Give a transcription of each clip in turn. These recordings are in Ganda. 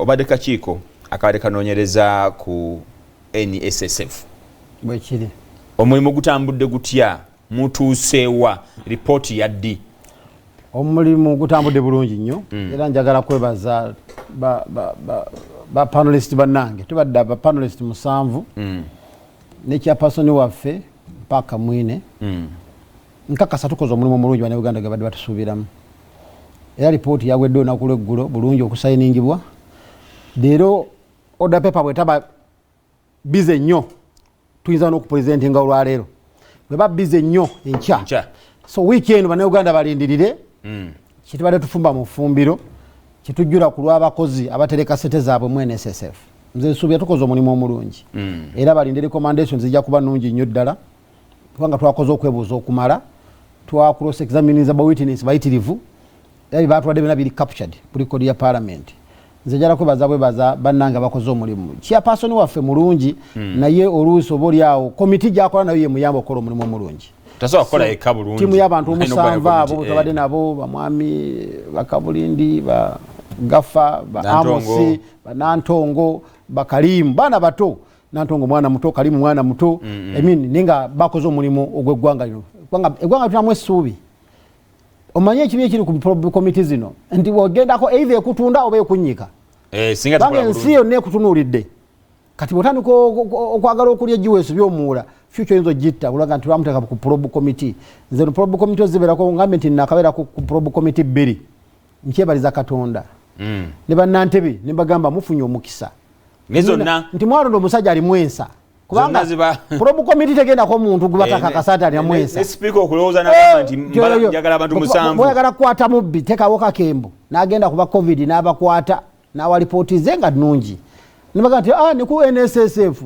Obadde kakiiko akabadde kanoonyereza ku NSSF. Bwekiri. Omulimu gutambudde gutya? Mutuuseewa? Ripooti yaddi? Omulimu gutambudde bulungi nnyo. Era njagala kwebaza ba panelist bannange. Tubadde aba panelist 7 ne chairperson waffe Mpaka Mwine. Nkakasa tukoze omulimu omulungi Bannayuganda ge badde batusuubiramu, era lipooti yawedde olunaku lweggulo bulungi okusayiningibwa. Leero order paper bwetaba busy nnyo, tuyinza n'okupresentinga olwaleero. Bweba busy nnyo, enkya. Enkya. So wiiki eno Bannayuganda balindirire kyetubadde tufumba mu ffumbiro, kyetujjula ku lw'abakozi abatereka sente zaabwe mu NSSF. Nze nsuubira tukoze omulimu omulungi, era balinde recommendations, zijja kuba nnungi nnyo ddala, kubanga twakoze okwebuuza okumala, twa cross examiniza ba witness bayitirivu, era bye batwadde byonna biri captured ku record ya parliament. Nze njala kwebaza bwebaza bannange abakoze omulimu. Chairperson waffe mulungi, naye oluusi oba oliawo komiti gyakola nayo yemuyamba okukola omulimu omulungi. Tasobola kukola yekka bulungi. Tiimu y'abantu Alina okuba ne 7 abo komiti, tubadde nabo, bamwami Bakabulindi, ba Gafa, ba Nantongo. Amosi, Banantongo, Bakalimu, baana bato. Nantongo mwana muto, Kalimu mwana muto. I mean, naye nga bakoze omulimu ogw'eggwanga lino, kubanga eggwanga tulinamu essuubi. Omanye ekibi ekiri ku probe committee zino nti bw'ogendako, either ekutunda oba ekunyika. Singa kubanga tukola ensi bulungi. yonna ekutunuulidde. Kati bw'otandika okwagala okulya egiweeso by'omuwula, future oyinza ogitta olaga nti lwamuteeka ku probe committee. Nze no probe committee ozibeerako, ngambe nti nakabeerako ku probe committee 2, nkyebaliza Katonda ne Bannantebe ne bagamba mufunye omukisa Ne zonna nti mwalonda omusajja alimu ensa, kubanga Zonna ziba probe committee tegendako muntu gwe batakakasa nti alimu ensa. Ne speaker okulowooza n'agamba nti njagala abantu 7. Bw'oyagala kukwata mubbi, tekawo Kakembo n'agenda kuba COVID n'abakwata n'awa lipooti ze nga nnungi. Nebaga nti ne ku NSSF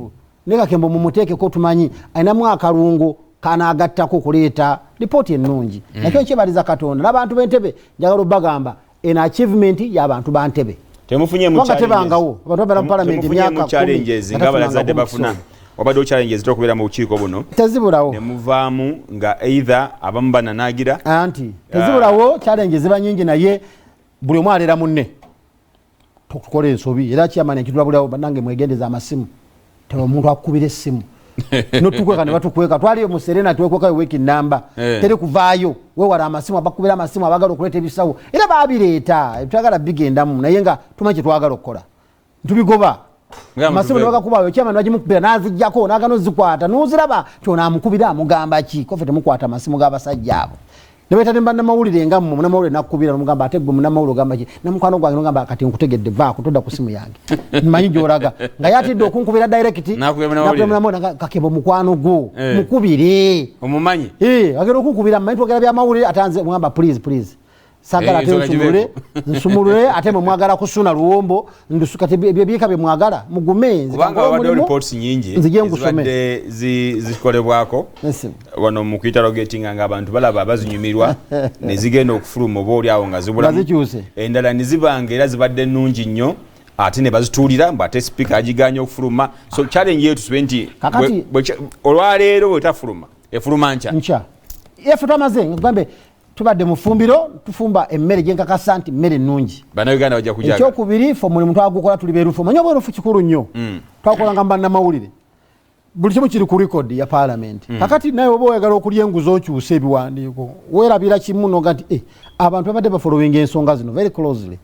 ne Kakembo mumuteekeko, tumanyi alinamu akalungo kanaagattako okuleeta lipooti ennungi. Nakyo nkyebaliza Katonda n'abantu b'Entebe. Njagala obbagamba eno achievement y'abantu ba Ntebe. Temufunyemu Kubanga challenges. tebangawo abantu babeera mu parliament Temufunyemu emyaka 10 challenges nga nga abalazadde tafunangako bafuna? mukisa. Wabaddewo challenges okubeera mu bukiiko buno? Tezibulawo. Ne muvaamu nga either abamu bananaagira. Anti tezibulawo, challenge ziba nyingi, naye buli omu alera munne tukola ensobi. Era kyamani ekitulabulawo, bannange, mwegendeza amasimu. Teba omuntu akukubira essimu notukweka ne batukweka. Twaliyo mu Serena, twekwekayo wiiki namba. Teri kuvaayo, wewala amasimu, abakubira amasimu abagala okuleeta ebisawo, era babireeta twagala bigendamu, naye nga tumanyi kyetwagala okukola, ntubigoba. Nga amasimu mutuveeko. Nebagakubayo, chairman bagimukubira nazijjako nagana ozikwata, noziraba ti ono amukubira amugamba ki? Kofe temukwata amasimu g'abasajja abo. Nebaita ne bannamawulire nga mmwe, munamawulire nakukubira nomugamba, ate gwe munamawulire ogamba ki? Namukwano gwange nogamba, kati nkutegedde, vaako todda ku simu yange, mmanyi gyoraga. Nga yatidde okunkubira direct. Nakubira munamawulire. Nakubira munamawulire, Kakebo mukwano gwo, mukubire. Omumanyi. Agenda okunkubira, mmanyi twogera byamawulire, ate nze mugamba, please, please, sagala ate ensonga nsumulule gibeeko. Nsumulule ate mwe mwagala kusuna luwombo ndusu. Kati ebyo ebyeka bye mwagala, mugume, nze Kubanga kankole wabaddewo omulimu, reports nyingi nzije ngusome. ezibadde zikolebwako Yes. wano mu kuinterrogatinga, nga abantu balaba bazinyumirwa, ne zigenda okufuluma oba oli awo nga zibulamu. Nga zikyuse. Endala ne zibanga era zibadde nnungi nnyo, ate ne bazituulira mbu ate sipiika agiganye okufuluma. So challenge yetu tusube nti Kakati olwaleero bwetafuluma, efuluma nkya. Nkya. Efe twamaze, ngambe tubadde mu ffumbiro tufumba emmere gyenkakasa nti mmere nnungi. Bannayuganda bajja kujaga. Ekyokubiri, fe omulimu twagukola tuli beerufu. Omanyi obwerufu kikulu nnyo. Twakolanga mu bannamawulire, buli kimu kiri ku record ya parliament. Kakati naye oba oyagala okulya enguzi okyusa ebiwandiiko, weerabira kimu noga nti abantu babadde bafollowinga ensonga zino very closely,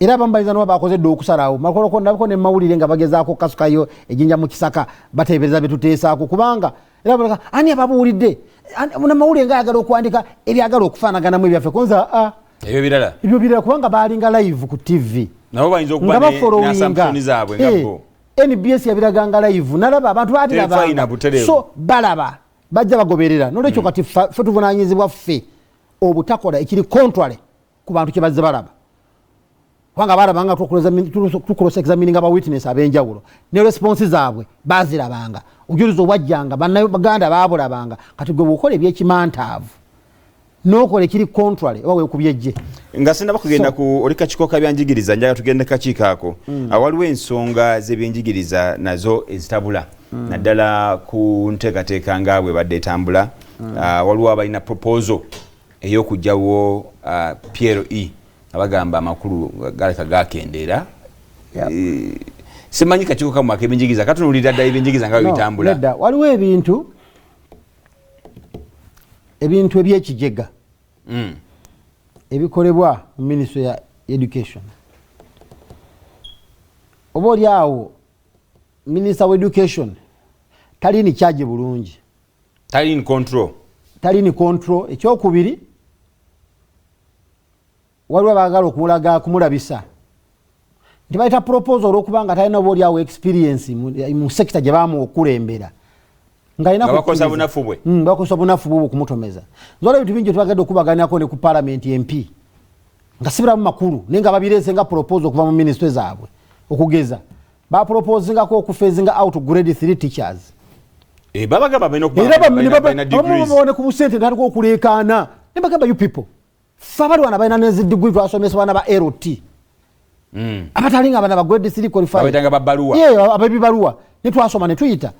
era abamu bayinza noba bakoze dda okusalawo makoloko nabiko ne mawulire nga bagezaako okukasukayo ejjinja mu kisaka, bateebereza betuteesaako, kubanga era baleka ani ababuulidde. Munamawulire nga ayagala okuwandika ebyagala okufaanaganamu ebyaffe konza a Ebyo birala. Ebyo birala, kubanga balinga live ku TV Nabo bayinza okuba nga ne assumption zaabwe nga bo. NBS yabiraganga live, nalaba abantu Terefayina batirabanga butereevu. So balaba bajja bagoberera. Nolwekyo kati ffe tuvunanyizibwa ffe obutakola ekiri contrary ku bantu kye bazze balaba, kubanga balabanga tucross examining aba witness ab'enjawulo ne response zaabwe bazirabanga, obujulizi obwajjanga Bannayuganda babulabanga. Kati gwe bwokola ebyekimantaavu n'okola ekiri contrary, oba weekubye ejje. Nga sinaba kugenda ku oli kakiiko ka byanjigiriza, njagala tugende kakiiko ako. Waliwo ensonga z'ebyenjigiriza nazo ezitabula, naddala ku nteekateeka nga bwe badde etambula. Waliwo abalina proposal ey'okugyawo PLE, abagamba amakulu galeka gakendeera. Simanyi kakiiko kammwe ak'ebyenjigiriza katunuulira ddala ebyenjigiriza nga bwe bitambula? Nedda, waliwo ebintu ebyekijega ebikolebwa mu ministry ya education. Oba oli awo minister wa education tali in charge bulungi. Tali in control. Tali in control. Ekyokubiri, waliwo abaagala okumulaga, kumulabisa nti bayita proposal, olwokuba nga talina oba oli awo experience mu sector gye bamuwa okulembera. Nga bakozesa bunafu bwe. Bakozesa bunafu bwe okumutomeza. Nzola ebintu bingi twagadde okubaganirako ne ku parliament MP nga sibiramu makulu, naye nga babireese nga proposal okuva mu ministry zaabwe. Okugeza, baproposingako okuphasinga out grade 3 teachers. Babagamba balina okuba era balina degrees. Babone ku busente, natandika okuleekaana ne bagamba, "You people, ffe abali wano balina nezi degree twasomesa baana ba LT abatali nga bana ba grade 3 qualified." Babayitanga babbaluwa. Yeah, abebibaluwa, ne twasoma ne tuyita.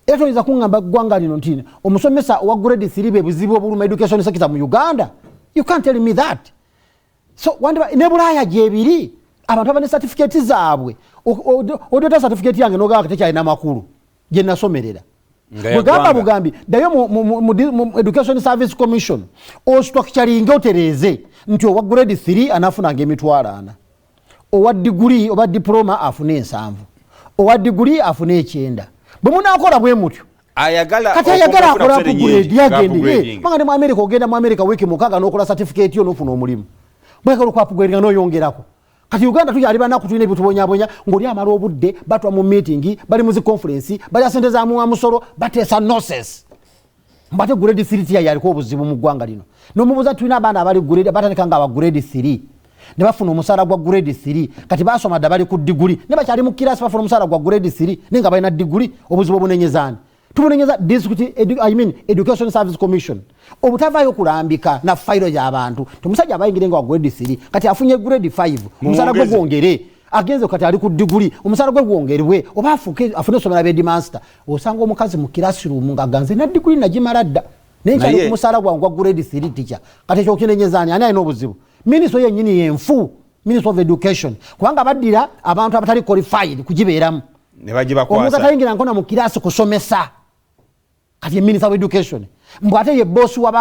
Era toyinza kuŋŋamba ggwanga lino nti omusomesa owa grade 3 bwe buzibu obuluma education sector mu Uganda. You can't tell me that. So wandiba ne Bulaaya gyebiri, abantu aba ne certificate zaabwe. Odota certificate yange nogamba tekyalina makulu gye nasomerera. Nga bwegamba yaggwanga. Bugambi ddayo mu Education Service Commission, ostructuringe, otereeze nti owa grade 3 anaafunanga 400,000, owa diguli oba diploma afune 70, owa diguli afune 90. Bwe munaakola bwe mutyo, ayagala kati ayagala okufuna akola kusente upgrade nyingi, yagende. upgrading. Kubanga ne mu America, ogenda mu America wiiki 6 n'okola certificate yo n'ofuna omulimu. Bwekala okuupgradinga n'oyongerako. Kati Uganda tukyali banaku, tulina ebitubonyabonya ng'oli amala obudde batwa mu meeting, bali mu zi conference, balya sente za muwa musolo, bateesa nonsense. Mbate grade 3 tiya yaliko obuzibu mu ggwanga lino. Nomubuuza, tulina abaana abali grade, batandika nga aba grade 3 ne bafuna omusaala gwa grade 3. Kati basoma dda, bali ku diguli, ne bakyali mu kirasi bafuna omusaala gwa grade 3, naye nga balina diguli. Obuzibu obunenyeza tubunenyeza district I mean, Education Service Commission obutavaayo kulambika na fayiro y'abantu ti omusajja abayingire nga wa grade 3, kati afunye grade 5, omusaala gwe Mumwongeze. gwongere. Agenze kati ali ku diguli, omusaala gwe gwongerwe oba afuke afune essomero abe headmaster. Osanga omukazi mu classroom nga ganze na diguli nagimala dda, naye nkyali ku musaala gwange gwa grade 3 teacher. Kati ekyo okinenyeza ani? Ani alina obuzibu? Ministry yennyini yenfu, Ministry of Education, kubanga baddira abantu abatali qualified kugibeeramu ne bagibakwasa. Omuntu atayingira nkona mu kirasi kusomesa, kati ye minister of education, mbw ate ye boss wa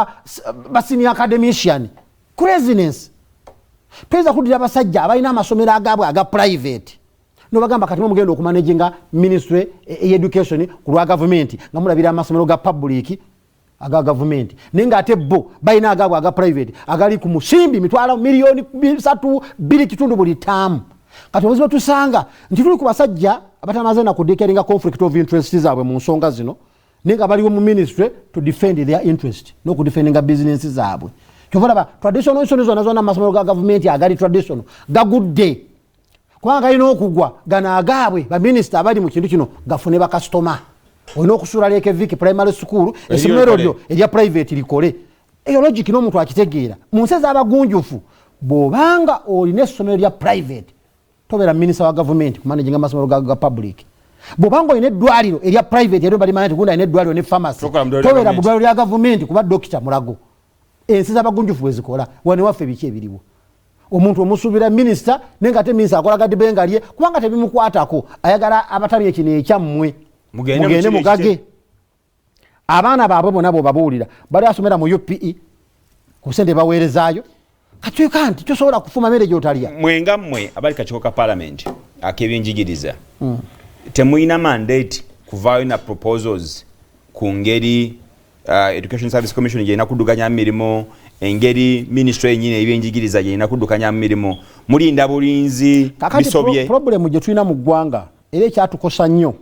ba senior academician. Craziness. Tuyinza kuddira abasajja abalina amasomero agaabwe aga private nobagamba, "Kati mugenda okumanaginga ministry education ku lwa gavumenti nga mulabira amasomero ga public aga gavumenti," naye ngaate bo balina agaabwe aga private agali ku musimbi mitwalo miliyoni bisatu biri kitundu buli taamu. Kati obuzibu tusanga nti tuli ku basajja abatamaze na kudeclaringa conflict of interest zaabwe mu nsonga zino, naye nga baliwo mu ministry to defend their interest n'okudefendinga business zaabwe. Kyova olaba traditional institutions zonna zonna, amasomero ga gavumenti agali traditional gagudde, kubanga galina okugwa gano agaabwe baminisita abali mu kintu kino gafune bakasitoma. Olina okusuula Lake Vic Primary School, essomero likole. lyo erya private likole. Eyo logic n'omuntu akitegeera. Mu nsi ez'abagunjufu, bw'obanga olina essomero lya private, tobeera minisita wa gavumenti kumanaginga amasomero ga public. Bw'obanga olina eddwaliro erya private, eryo balimanya nti gundi alina eddwaliro ne pharmacy, Tokola mu ddwaliro lya tobeera mu gavumenti. ddwaliro lya gavumenti kuba dokita mulago. Ensi z'abagunjufu bwe zikola. Wano waffe biki ebiriwo? Omuntu omusuubira minisita, naye nga ate minisita akola gadibenga lye kubanga tebimukwatako. Ayagala abatamye kino ekyammwe mugende mugende mu kiri mugage ekite. Abaana baabwe bonna bwobabuulira bali asomera mu UPE ku sente baweerezaayo. Katweka nti tosobola kufuma mere gyotalya. Mwenga mmwe abali kakiiko ka parliament ak'ebyenjigiriza, temulina mandate kuvaayo na proposals ku ngeri Education Service Commission gyerina kuddukanya mirimu, engeri ministry yenyini ebyenjigiriza gyerina kuddukanya mirimu? Mulinda bulinzi? Kakati bisobye. Problem gye tulina mu ggwanga era ekyatukosa nnyo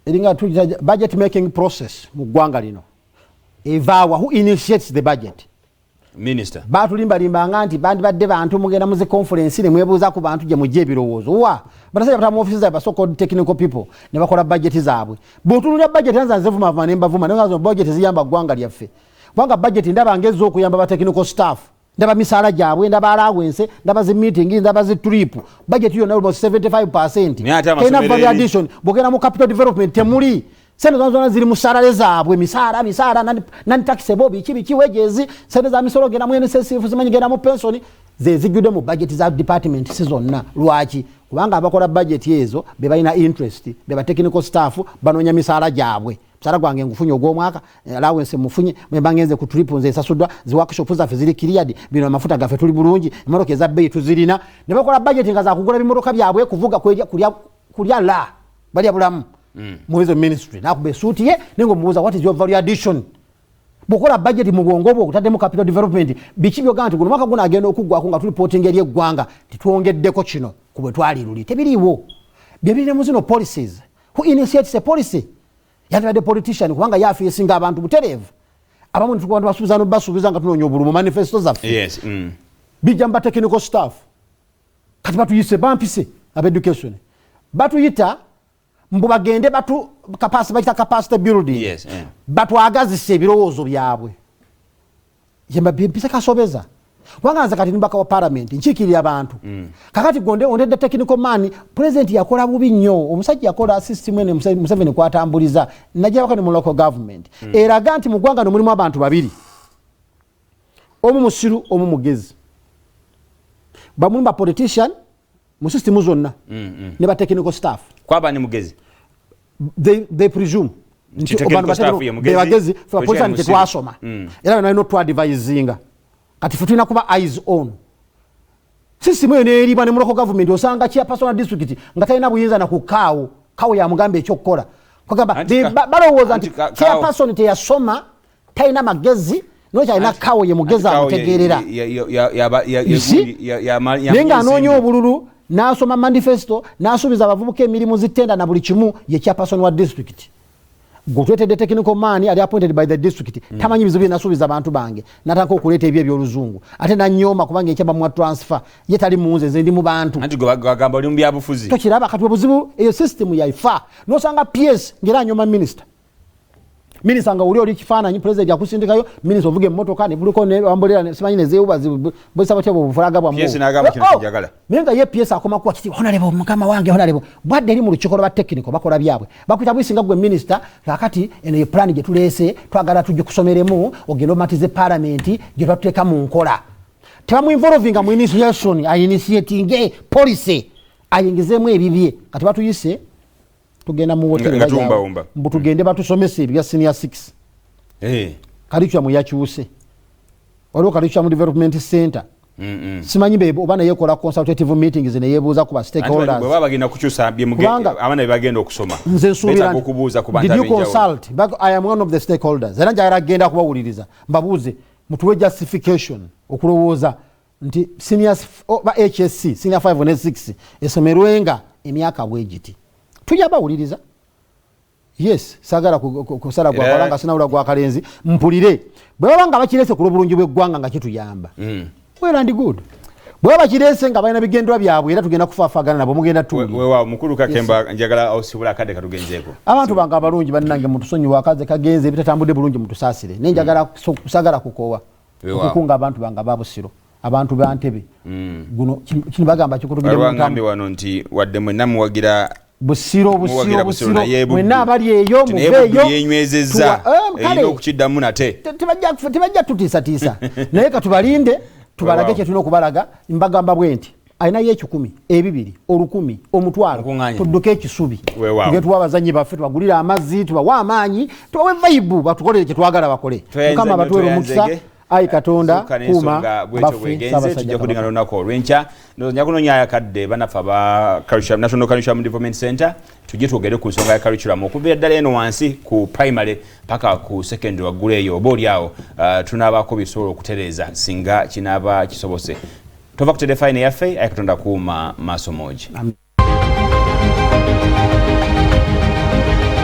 eringa tuyita budget making process mu ggwanga lino evaawa? Who initiates the budget? Minister. Batulimbalimbanga nti bandibadde bantu mugenda muzi conference ne mwebuuza ku bantu gye mujja ebirowoozo. Wa basajja bata mu office zaabwe, ba so called technical people, ne bakola budget zaabwe. Bw'otunulira budget, anza nze vumavuma ne mbavuma, naye nga budget ziyamba ggwanga lyaffe, kubanga budget ndaba ngezza okuyamba ba technical staff, ndaba misaala gyabwe, ndaba allowance, ndaba zi meeting, ndaba zi trip. Budget yonna almost 75 Naye ate terina amasomero value addition. Bwogenda mu capital development temuli sente, zona zona ziri mu salary zaabwe, misaala, misaala, non taxable, biki biki, wages, sente za misolo, genda mu NSSF, zimanyi genda mu pension. Ze zijjudde mu budget za department si zonna. Lwaki? Kubanga abakola budget ezo be balina interest, be ba technical staff, banoonya misaala gyabwe. Musaala gwange ngufunye ogw'omwaka, allowance mufunye, mwemba ngenze ku trip nze esasuddwa, zi workshop zaffe ziri cleared, bino amafuta gaffe tuli bulungi, emmotoka eza bbeeyi tuzirina. Ne bakola budget nga zakugula bimotoka byabwe, kuvuga, kulya la balya bulamu. Mu ezo ministry nakuba esuuti ye, naye nga omubuuza, "What is your value addition?" Bwokola budget mu bwongo bwo okutaddemu capital development, biki byogamba nti guno mwaka guno agenda okuggwako nga tureportinga eri eggwanga titwongeddeko kino ku bwe twali luli? Tebiriiwo. Byebiri mu zino policies. Who initiates a policy yandibadde politician, kubanga yafacinga abantu butereevu. Abamu nitukuba basuubiza nobasuubiza nga tunoonya obululu mu manifesto zaffe. Bijja mu ba technical staff. Kati batuyise, bampise aba education, batuyita mbu bagende batu capacity, bakita capacity building. Batwagazisa ebirowoozo byabwe. Mpise kasobeza, kubanga nze kati nibaka wa parliament, nkiikirira abantu. Kakati gonde ondedde technical man. President yakola bubi nnyo. Omusajja yakola system eno Museveni kwatambuliza, najabako ne mu local government, eraga nti mu ggwanga no mulimu abantu babiri, omu musiru, omu mugezi. Bamulimu ba politician mu system zonna ne ba technical staff. Kwaba ni mugezi. They presume nti technical staff ye mugezi, be bagezi, fe politician bapolitician musiru. Tetwasoma. Era bano balina otwadvisinga. Kati fe tulina kuba eyes on system eyo neeriba ne mu local government. Osanga chairperson wa district nga talina buyinza nakukaawo kawo yamugamba ekyokukola. Kugamba Anti balowooza anti nti chairperson teyasoma, talina magezi, nokyalina kawo ye mugezi, amutegeerera. You see? Naye ng'anoonya obululu, n'asoma manifesto, n'asuubiza abavubuka emirimu zitenda na buli kimu, ye chairperson wa district. Gwe technical man ali appointed by the district, tamanyi bizibu byenasuubiza abantu bange, natandika okuleeta ebyo ebyoluzungu, ate nanyooma kubanga enkya bamuwa transfer. Ye tali munze, nze ndi mu bantu. Anti gwe bagamba oli mu byabufuzi. Tokiraba? Kati obuzibu, eyo system yaifa. Nosanga PS ngera anyoma minisita, minisita nga oli kifaananyi, president akusindikayo minisita, ovuga emmotoka nebuliko ambolera, simanyi nezewuba bwesa batya bufulaga. PS n'agamba kino kinjagala. Naye nga ye PS akoma kuwa kiti, "Honorable, mukama wange honorable." Bwadde eri mu lukiiko lwa technical, bakola byabwe, bakuyita bwisinga gwe minisita. Kakati eno ye plan gye tuleese, twagala tujje kusomeremu, ogende omatize palamenti gye twatuteeka mu nkola. Tebamuinvolvinga mu initiation, ainitiatinge policy, ayingizeemu ebibye. Kati batuyise, tugenda mu hoteri. Nga tuwumbawumba. Mbu tugende batusomese ebya senior 6. Curriculum yakyuse, waliwo curriculum development center. Simanyi oba naye ekola consultative meetings neyebuuza ku ba Anti bwe stakeholders. baba bagenda kukyusa Kubanga abaana bye bagenda okusoma, nze nsuubira beetaaga okubuuza ku bantu did you ab'enjawulo. consult? I am one of the stakeholders, era njagala kugenda kubawuliriza, mbabuuze mutuwe justification okulowooza nti senior ba HSC senior 5 ne 6 esomerwenga emyaka bwegiti. Tujja bawuliriza. Yes, sagala kusala gwakola nga sinawula gwa kalenzi. Mpulire, bwe baba nga bakirese ku lw'obulungi bw'eggwanga nga kituyamba, well and good. Bwe baba bakirese nga balina bigendwa byabwe, era tugenda kufaafagana nabo, mugenda tuwulira. Weewaawo, mukulu Kakemba, njagala osibula akadde katugenzeeko. Abantu bange abalungi, bannange, mutusonyiwa, akaze kagenze, ebitatambudde bulungi mutusaasire, naye njagala sagala kukoowa. Okukunga abantu bange ababusiro, abantu ba Ntebe, guno kino bagamba kikutugire Waliwo mu ntamu. Angambye wano nti wadde mwenna muwagira Busiro, Busiro, muwagira Busiro, Busiro, naye Buddu. Mwenna abali eyo, Nti naye Buddu muveeyo. yenywezezza, Kale, erina okukiddamu nate. Tebajja tutiisatiisa, naye katubalinde tubalage kyetulina okubalaga. Mbagamba bwe nti alinayo 1,000, 2,000, 1,000, 1,000. Mukuŋŋaanye. Tudduke ekisubi. Tugende tuwe abazanyi baffe, tubagulire amazzi, tubawe amaanyi, tubawe vibe, batukolere kyetwagala bakole. Tweyanze Mukama nnyo, batuwere omukisa. tweyanzege. Ayi Katonda, Zuuka kuuma n'ensonga bwetyo baffe bwegenze. Ssaabasajja Tujja kudinga Kabaka. olunaku olw'enkya. Ndowooza nja kunoonya akadde banaffe aba National Curriculum Development Center, tujje twogere ku nsonga ya curriculum okuviira ddala eno wansi ku primary paka ku secondary waggulu eyo. Oba oli awo tunaabaako bisobola okutereeza singa kinaaba kisobose. Tova ku terefayina yaffe. Ayi Katonda kuuma, maaso moogi. Amen.